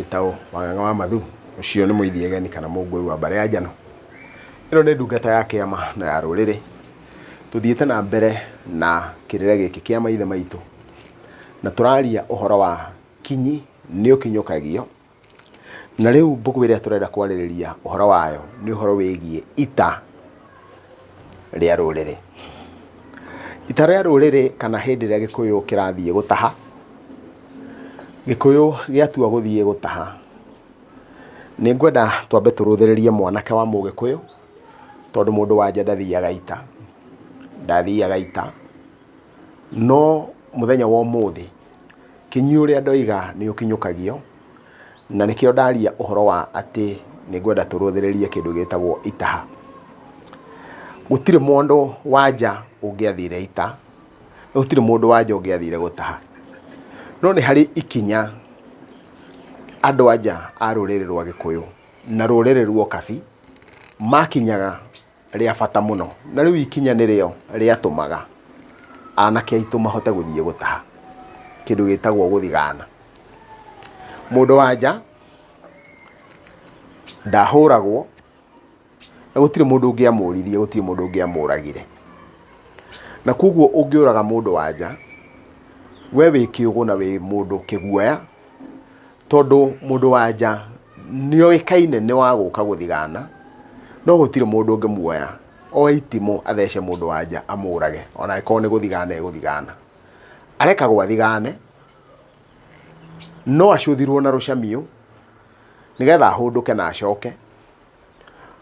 Gĩtaũ Wang'ang'a wa Mathu, ũcio nĩ mũithiegeni kana mũngũi wa mbarĩ ya Njano. Ĩno nĩ ndungata ya kĩama na ya rũrĩrĩ. Tũthiĩte na mbere na kĩrĩra gĩkĩ kĩa maithe maitũ, na tũraria ũhoro wa kinyi nĩ ũkinyũkagio. Na rĩu mbũgũ ĩrĩa tũrenda kwarĩrĩria ũhoro wayo nĩ ũhoro wĩgiĩ ita rĩa rũrĩrĩ. Ita rĩa rũrĩrĩ kana hĩndĩ ĩrĩa Gĩkũyũ kĩrathiĩ gũtaha, Gĩkũyũ gĩatua gũthiĩ gũtaha, nĩ ngwenda twambe tũrũthĩrĩrie mwanake wa Mũgĩkũyũ, tondũ mũndũ wa nja ndathiaga ita, ndathiaga ita. No mũthenya wa ũmũthĩ, kinyi ũrĩa ndoiga nĩ ũkinyũkagio, na nĩkĩo ndaria ũhoro wa atĩ nĩ ngwenda tũrũthĩrĩrie kĩndũ gĩtagwo itaha. Gũtirĩ mũndũ wa nja ũngĩathire ita, gũtirĩ mũndũ wa nja ũngĩathire gũtaha. No nĩ harĩ ikinya andũ a nja a rũrĩrĩ rwa Gĩkũyũ na rũrĩrĩ rwa Ũkabi makinyaga rĩa bata mũno, na rĩu ikinya nĩrĩo rĩatũmaga anake aitũ mahote gũthiĩ gũtaha kĩndũ gĩtagwo gũthigana. Mũndũ wa nja ndahũragwo na gũtirĩ mũndũ ũngĩamũririe, gũtirĩ mũndũ ũngĩamũragire. Na koguo ũngĩũraga mũndũ wa nja, we wĩ kĩũgũ na wĩ mũndũ kĩguoya, Tondũ mũndũ wa nja nĩoĩkaine nĩ wa gũka gũthigana, no gũtirĩ mũndũ ũngĩmuoya oe itimũ athece mũndũ wa nja amũrage ona angĩkorwo nĩ gũthigana egũthigana. Arekagwo athigane, no acũthirwo na rũcamiũ nĩgetha ahũndũke na acoke,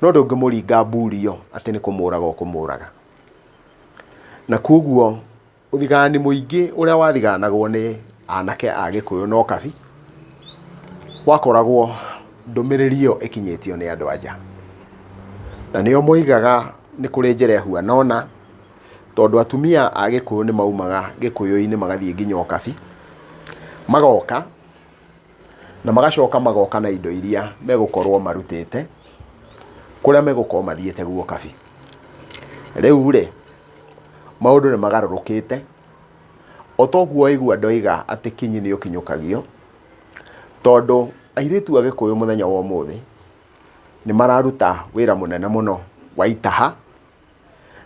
no ndũngĩmũringa mburio atĩ nĩ kũmũraga ũkũmũraga. Na koguo Ũthigani mũingĩ ũrĩa wathiganagwo nĩ anake a Gĩkũyũ na Ũkabi, wakoragwo ndũmĩrĩri ĩyo ĩkinyĩtio nĩ andũ a nja. Na nĩo moigaga nĩ kũrĩ njĩra ĩhuana ũna, tondũ atumia a Gĩkũyũ nĩ maumaga Gĩkũyũ-inĩ magathiĩ nginya Ũkabi, magoka na magacoka magoka na indo iria megũkorwo marutĩte kũrĩa megũkorwo mathiĩte guo Ũkabi. Rĩu rĩ, maũndũ nĩ magarũrũkĩte, o ta ũguo waigua ndoiga atĩ kinyi nĩ ũkinyũkagio, tondũ airĩtu a Gĩkũyũ mũthenya wa ũmũthĩ, nĩ mararuta wĩra mũnene mũno wa itaha,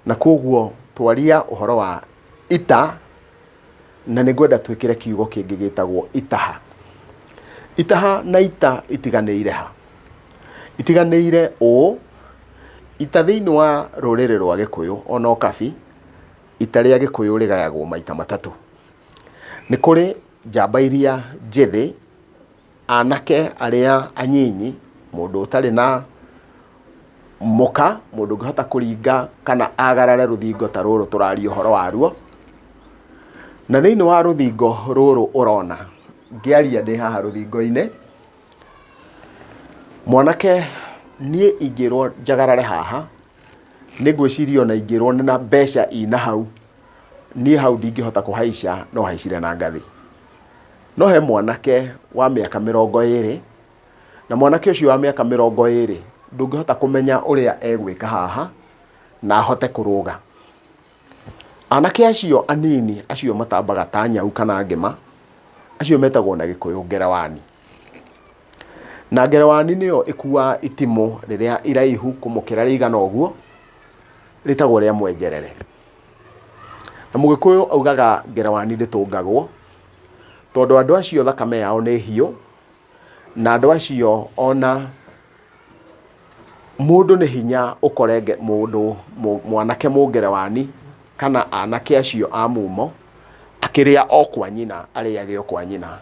na koguo twaria ũhoro wa ita, na nĩ ngwenda twĩkĩre kiugo kĩngĩ gĩtagwo itaha. Itaha na ita itiganĩire ha? Itiganĩire ũũ, ita thĩinĩ wa rũrĩrĩ rwa Gĩkũyũ ona Ũkabi, ita rĩa Gĩkũyũ rĩgayagwo maita matatũ. Nĩ kũrĩ njamba iria njĩthĩ, anake arĩa anyinyi, mũndũ ũtarĩ na mũka, mũndũ ũngĩhota kũringa kana agarare rũthingo ta rũrũ tũraria ũhoro waruo. Na thĩinĩ wa rũthingo rũrũ ũrona ngĩaria ndĩ haha rũthingo-inĩ, Mwanake niĩ ingĩrwo njagarare haha, nĩ ngwĩciria ona ingĩrwo na mbeca ina hau, niĩ hau ndingĩhota kũhaica no haicire na ngathĩ. No he mwanake wa mĩaka 20, na mwanake ũcio wa mĩaka 20 ndũngĩhota kũmenya ũrĩa egwĩka haha na ahote kũrũga. Anake acio anini acio matambaga ta nyau kana ngĩma, acio metagwo na Gĩkũyũ ngerewani. Na ngerewani nĩyo ĩkuaga itimũ rĩrĩa iraihu kũmũkĩra rĩigana ũguo, rĩtagwo rĩa mwenjerere. Na Mũgĩkũyũ augaga ngerewani ndĩtũngagwo, tondũ andũ acio thakame yao nĩ hiũ, na andũ acio ona Mũndũ nĩ hinya ũkore mũndũ mwanake mũngerewani kana anake acio a mumo akĩrĩa o kwa nyina, arĩage o kwa nyina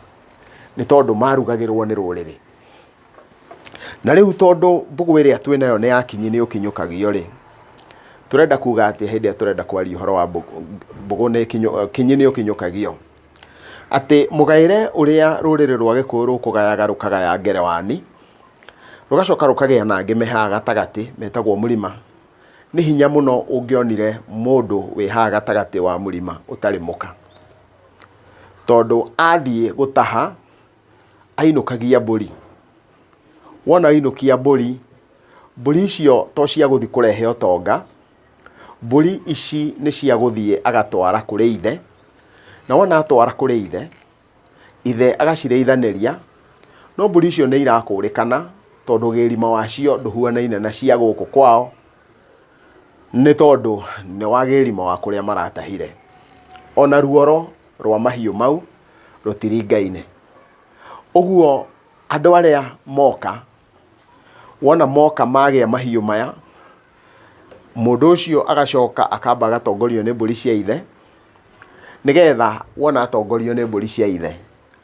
nĩ tondũ marugagĩrwo nĩ rũrĩrĩ. Na rĩu tondũ mbũgũ ĩrĩa twĩ nayo nĩ ya kinyi nĩ ũkinyũkagio rĩ, tũrenda kuga atĩa hĩndĩ ĩrĩa tũrenda kwaria ũhoro wa mbũgũ nĩ kinyi nĩ ũkinyũkagio? Atĩ mũgaĩre ũrĩa rũrĩrĩ rwa Gĩkũyũ rũkũgayaga rũkagaya ngerewani, Rũgacoka rũkagĩa na angĩ me haha gatagatĩ metagwo mũrima. Nĩ hinya mũno ũngĩonire mũndũ wĩ haha gatagatĩ wa mũrima ũtarĩ mũka. Tondũ athiĩ gũtaha, ainũkagia mbũri. Wona ainũkia mbũri, mbũri icio to cia gũthiĩ kũrehe ũtonga, mbũri ici nĩ cia gũthiĩ agatwara kũrĩ ithe, na wona atwara kũrĩ ithe, ithe agacirĩithanĩria, No mbũri icio nĩ irakũrĩkana tondũ gĩrima wacio ndũhuanaine na cia gũkũ kwao, nĩ tondũ nĩ wa gĩrima wa kũrĩa maratahire. Ona ruoro rwa mahiũ mau rũtiringaine. Ũguo andũ arĩa moka, wona moka magĩa mahiũ maya, mũndũ ũcio agacoka akamba agatongorio nĩ mbũri cia ithe, nĩgetha wona atongorio nĩ mbũri cia ithe,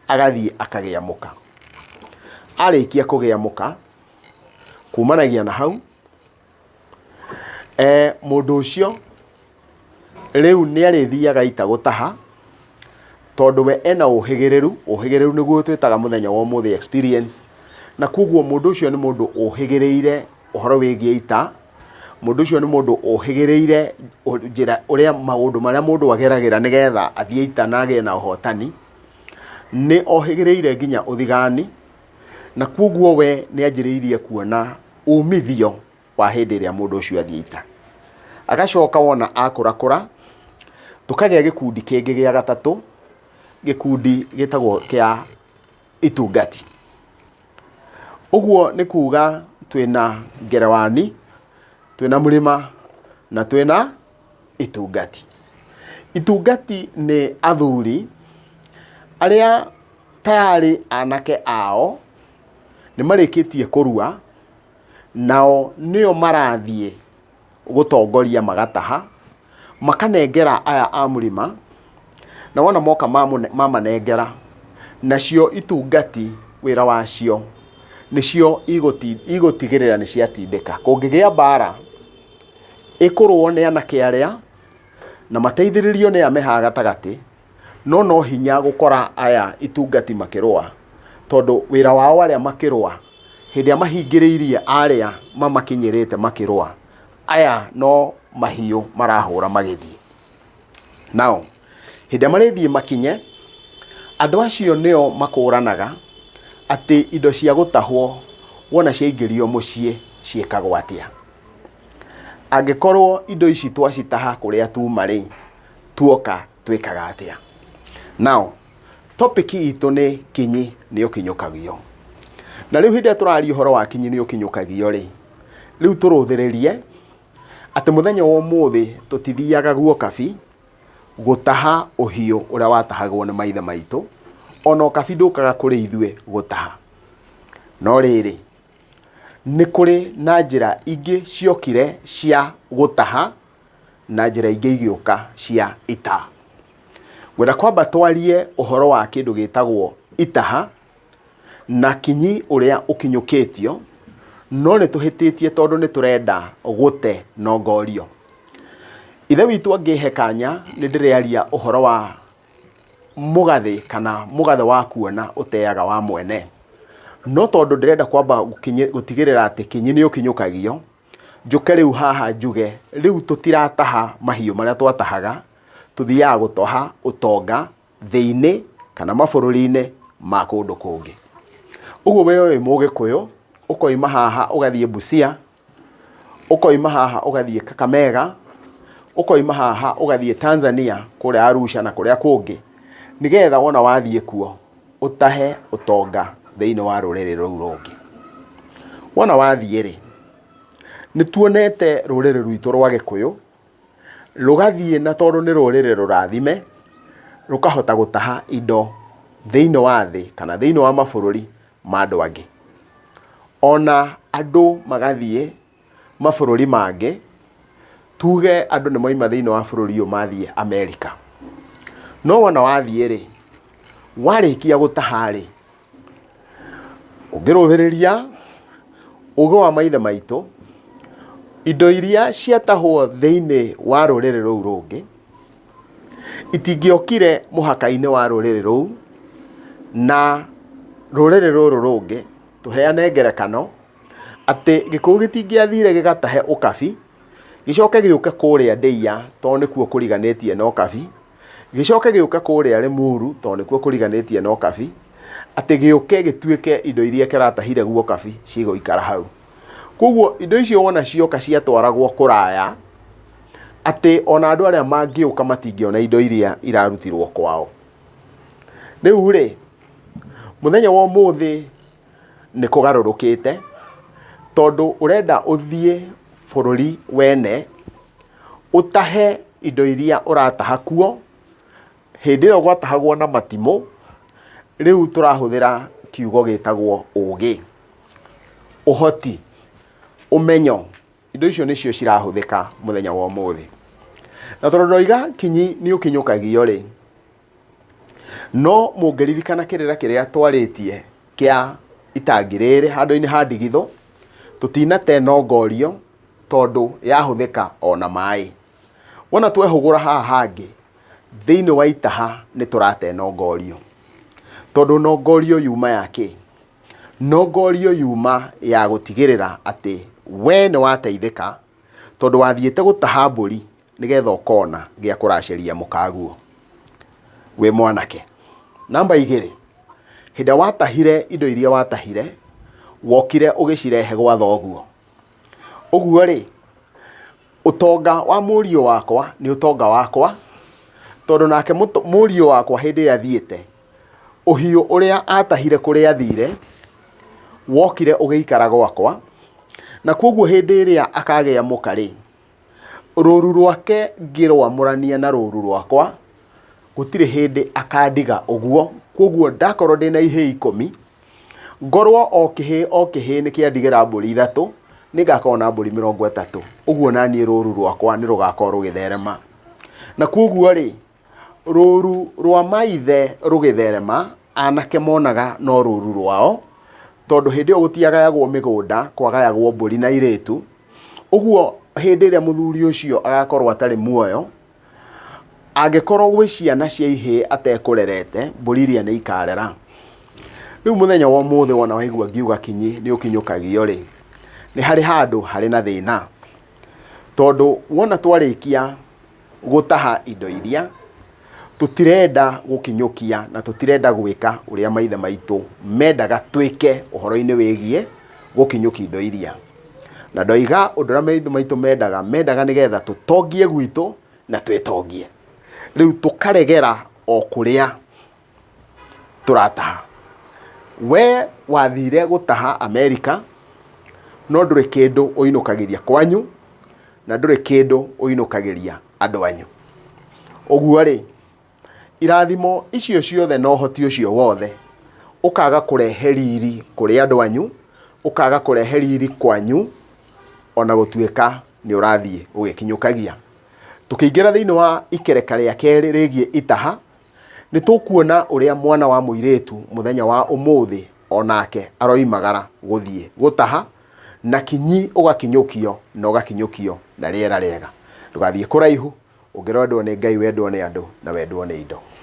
agathiĩ akagĩa mũka. Arĩkia kũgĩa mũka, kumanagia na hau, mũndũ ũcio rĩu nĩ arĩthiaga ita gũtaha, tondũ we ena ũhĩgĩrĩru, ũhĩgĩrĩru nĩguo twĩtaga mũthenya wa ũmũthĩ experience, na koguo mũndũ ũcio nĩ mũndũ ũhĩgĩrĩire ũhoro wĩgiĩ ita, mũndũ ũcio nĩ mũndũ ũhĩgĩrĩire njĩra ũrĩa maũndũ marĩa mũndũ ageragĩra nĩgetha athiĩ ita na agĩe na ũhotani, nĩ ohĩgĩrĩire nginya ũthigani, na koguo we nĩ anjĩrĩirie kuona umithio wa hĩndĩ ĩrĩa mũndũ ũcio athiĩ ita. Agacoka wona akũrakũra, tũkagĩa gĩkundi kĩngĩ gĩa gatatũ, gĩkundi gĩtagwo kĩa itungati. Ũguo nĩ kuga twĩna ngerewani, twĩna mũrĩma na twĩna itungati. Itungati nĩ athuri arĩa tayarĩ anake ao nĩ marĩkĩtie kũrua, nao nĩo marathiĩ gũtongoria magataha, makanengera aya a mũrĩma, na wona moka mamanengera, nacio itungati wĩra wacio nĩcio igũtigĩrĩra nĩ ciatindĩka. Kũngĩgĩa mbara, ĩkũrũo nĩ anake arĩa, na mateithĩrĩrio nĩ aya me haha gatagatĩ, no no hinya gũkora aya itungati makĩrũa, tondũ wĩra wao arĩa makĩrũa, hĩndĩ ĩrĩa mahingĩrĩirie arĩa mamakinyĩrĩte makĩrũa, aya no mahiũ marahũra magĩthiĩ. Nao, hĩndĩ ĩrĩa marĩthiĩ makinye, andũ acio nĩo makũranaga atĩ indo cia gũtahwo wona ciaingĩrio mũciĩ ciĩkagwo atĩa. Angĩkorwo indo ici twacitaha kũrĩa tuma rĩ, tuoka twĩkaga atĩa. Now, topic itũ nĩ kinyi nĩ ũkinyũkagio. Na rĩu hĩndĩ ĩrĩa tũraria ũhoro wa kinyi nĩ ũkinyũkagio rĩ, rĩu tũrũthĩrĩrie atĩ mũthenya wa ũmũthĩ tũtithiaga guokabi gũtaha ũhiũ ũrĩa watahagwo nĩ maithe maitũ, ona ũkabi ndũkaga kũrĩ ithuĩ gũtaha. No rĩrĩ, nĩ kũrĩ na njĩra ingĩ ciokire cia gũtaha na njĩra ingĩ igĩũka cia ita. Ngwenda kwamba twarie ũhoro wa kĩndũ gĩtagwo itaha na kinyi ũrĩa ũkinyũkĩtio, no nĩ tũhĩtĩtie tondũ nĩ tũrenda gũte nongorio. Ithe witũ angĩhe kanya nĩ ndĩrĩaria ũhoro wa mũgathĩ kana mũgathĩ wa kuona ũteaga wa mwene. No tondũ ndĩrenda kwamba gũtigĩrĩra atĩ kinyi nĩ ũkinyũkagio, njũke rĩu haha njuge rĩu tũtirataha mahiũ marĩa twatahaga, tũthiaga gũtoha ũtonga thĩ-inĩ kana mabũrũri-inĩ ma kũndũ kũngĩ. Ũguo we wĩ Mũgĩkũyũ, ũkoima haha ũgathiĩ Busia, ũkoima haha ũgathiĩ Kakamega, ũkoima haha ũgathiĩ Tanzania kũrĩa Arusha na kũrĩa kũngĩ, nĩgetha wona wathiĩ kuo ũtahe ũtonga thĩinĩ wa rũrĩrĩ rũu rũngĩ. Wona wathiĩ rĩ, nĩ tuonete rũrĩrĩ rwitũ rwa Gĩkũyũ rũgathiĩ na tondũ nĩ rũrĩrĩ rũrathime, rũkahota gũtaha indo thĩinĩ wa thĩ kana thĩinĩ wa mabũrũri ma andũ angĩ. Ona andũ magathiĩ mabũrũri mangĩ, tuge andũ nĩ mauma thĩinĩ wa bũrũri ũyũ mathiĩ Amerika. No wona wathiĩ rĩ, warĩkia gũtaha rĩ, Ũngĩrũthĩrĩria ũgĩ wa maithe maitũ, indo iria ciatahwo thĩinĩ wa rũrĩrĩ rũu rũngĩ, itingĩokire mũhaka-inĩ wa rũrĩrĩ rũu, na rũrĩrĩ rũrũ rũngĩ, tũheane ngerekano, atĩ Gĩkũyũ gĩtingĩathire gĩgatahe ũkabi, gĩcoke gĩũke kũrĩa Ndeiya tondũ nĩkuo kũriganĩtie na ũkabi, Gĩcoke gĩũke kũrĩa Limuru tondũ nĩkuo kũriganĩtie na Ũkabi, atĩ gĩũke gĩtuĩke indo iria kĩratahire guo Ũkabi cigũikara hau. Koguo indo icio wona cioka ciatwaragwo kũraya, atĩ ona andũ arĩa mangĩũka matingĩona indo iria irarutirwo kwao. Rĩu rĩ, mũthenya wa ũmũthĩ Nĩ kũgarũrũkĩte, tondũ ũrenda ũthiĩ bũrũri wene, ũtahe indo iria ũrataha kuo, hĩndĩ ĩyo gwatahagwo na matimũ, rĩu tũrahũthĩra kiugo gĩtagwo ũgĩ, ũhoti, ũmenyo, indo icio nĩcio cirahũthĩka mũthenya wa ũmũthĩ. Na tondũ ndoiga kinyi nĩ ũkinyũkagio rĩ, no mũngĩririkana kĩrĩra kĩrĩa twarĩtie kĩa itangi rĩrĩ handũ-inĩ ha ndigithũ, tũtinate nongorio tondũ yahũthĩka ona maĩ. Wona twehũgũra haha hangĩ, thĩinĩ wa itaha nĩ tũrate nongorio. Tondũ nongorio yuma ya kĩ? Nongorio yuma ya gũtigĩrĩra atĩ we nĩ wateithĩka tondũ wathiĩte gũtaha mbũri nĩgetha ũkona gĩa kũracĩria mũkaguo wĩ mwanake. Namba igĩrĩ, hĩndĩ ĩrĩa watahire indo iria watahire, wokire ũgĩcirehe gwa thoguo. Ũguo rĩ, ũtonga wa mũriũ wakwa nĩ ũtonga wakwa, tondũ nake mũriũ wakwa hĩndĩ ĩrĩa athiĩte, ũhiũ ũrĩa atahire kũrĩa athire, wokire ũgĩikara gwakwa, na koguo hĩndĩ ĩrĩa akagĩa mũka rĩ, rũru rwake ngĩrwamũrania na rũru rwakwa, gũtirĩ hĩndĩ akandiga ũguo. Koguo ndakorwo ndĩna ihĩĩ ikũmi, ngorwo o kĩhĩĩ o kĩhĩĩ nĩ kĩandigĩra mbũri ithatũ, nĩ ngakorwo na mbũri mĩrongo ĩtatũ. Ũguo naniĩ rũru rwakwa nĩ rũgakorwo rũgĩtherema. Na koguo rĩ, rũru rwa maithe rũgĩtherema, anake monaga no rũru rwao, tondũ hĩndĩ ĩyo gũtiagayagwo mĩgũnda, kwagayagwo mbũri na airĩtu. Ũguo hĩndĩ ĩrĩa mũthuri ũcio agakorwo atarĩ muoyo, angĩkorwo gwĩ ciana cia ihĩĩ atekũrerete, mbũri iria nĩ ikarera. Rĩu mũthenya wa ũmũthĩ wona waigua ngiuga kinyi nĩ ũkinyũkagio rĩ, nĩ harĩ handũ harĩ na thĩna. Tondũ wona twarĩkia gũtaha indo iria, tũtirenda gũkinyũkia na tũtirenda gwĩka ũrĩa maithe maitũ mendaga twĩke ũhoro-inĩ wĩgiĩ gũkinyũkia indo iria. Na ndoiga ũndũ ũrĩa maithe maitũ mendaga, mendaga nĩgetha tũtongie gwitũ na twĩtongie. Rĩu tũkaregera o kũrĩa tũrataha. We wathire gũtaha Amerika, no ndũrĩ kĩndũ ũinũkagĩria kwanyu, na ndũrĩ kĩndũ ũinũkagĩria andũ anyu. Ũguo rĩ, irathimo icio ciothe na ũhoti ũcio wothe, ũkaga kũrehe riri kũrĩ andũ anyu, ũkaga kũrehe riri kwanyu, ona gũtuĩka nĩ ũrathiĩ ũgĩkinyũkagia. Tũkĩingĩra thĩinĩ wa ikereka rĩa kerĩ rĩgiĩ itaha, Nĩ tũkuona ũrĩa mwana wa mũirĩtu mũthenya wa ũmũthĩ onake aroimagara gũthiĩ gũtaha, na kinyi ũgakinyũkio na ũgakinyũkio na rĩera rĩega. Ndũgathiĩ kũraihu, ũngĩrendwo nĩ Ngai wendwo nĩ andũ na wendwo nĩ indo.